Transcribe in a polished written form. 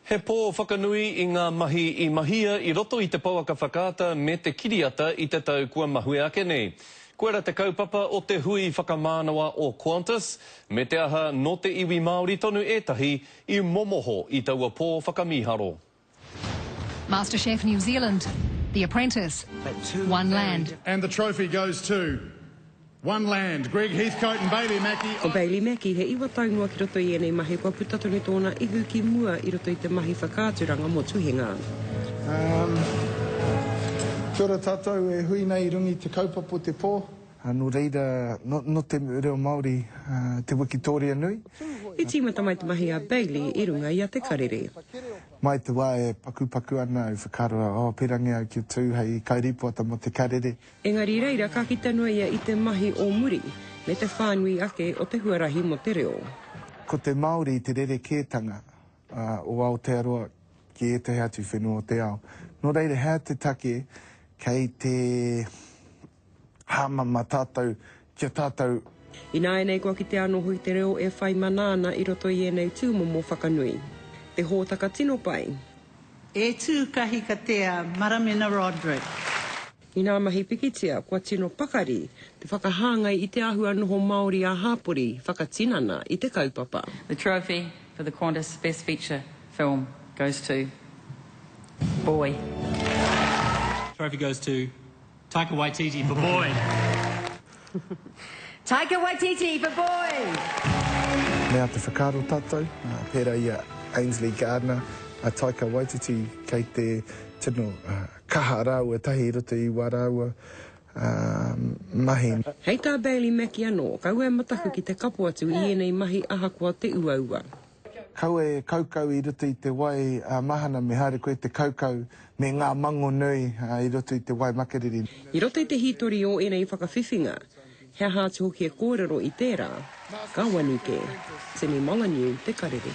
He pō whakanui i ngā mahi i mahia i roto i te pouaka whakaata me te kiriata i te tau kua mahue ake nei. Koira te kaupapa o te hui whakamānawa o Qantas, me te aha nō te iwi Māori tonu ētahi i momoho i taua pō whakamīharo. MasterChef New Zealand, The Apprentice, One Land. And the trophy goes to One Land, Greg Heathcote and Bailey Mackie. Ko Bailey Mackie he iwa tau noa ki roto i ēnei mahi kua puta tonu tōna ihu ki mua i roto i te mahi whakaaturanga motuhenga. Um, kia ora tātou e hui nei i runga i te kaupapa o te pō. Nō reira, nō te reo Māori te wikitōria nui. I tīmata mai te mahi a Bailey i runga i a Te Karere. Mai te wā e pakupaku ana au whakaaro, oh, pērangi au kia tū hei kairīpoata mō Te Karere. Engari i reira ka kite noa ia i te mahi o muri me te whānui ake o te huarahi mō te reo. Ko te Māori te rerekētanga o Aotearoa ki ētahi atu whenua o te ao. Nō reira, hea te take kei te hāmama tātou ki a tātou? Ināianei kua kitea anō hoki te reo e whai mana ana i roto i ēnei tūmomo whakanui. Te hōtaka tino pai. E tū kahikatea Maramena Roderick. Inā mahi pikitia, kua tino pakari te whakahāngai i te āhua noho Māori ā-hāpori, whakatinana i te kaupapa. The trophy for the Qantas Best Feature Film goes to Boy. Trophy goes to Taika Waititi for Boy. Taika Waititi for Boy! Me āta whakaaro tātou, pērā i a Ainsley Gardiner, a Taika Waititi kei te tino kaha rāua tahi i roto i wā rāua mahi. Hei tā Bailey Mackie anō, kaua e mataku ki te kapo atu i ēnei mahi ahakoa te uaua. Kaua e kaukau i roto i te wai mahana, me haere koe te kaukau me ngā mango nui i roto i te wai makariri. I roto i te hītori o ēnei whakawhiwhinga, he aha atu hoki e kōrero i tērā, ka wani kē. Tini Molyneux, Te Karere.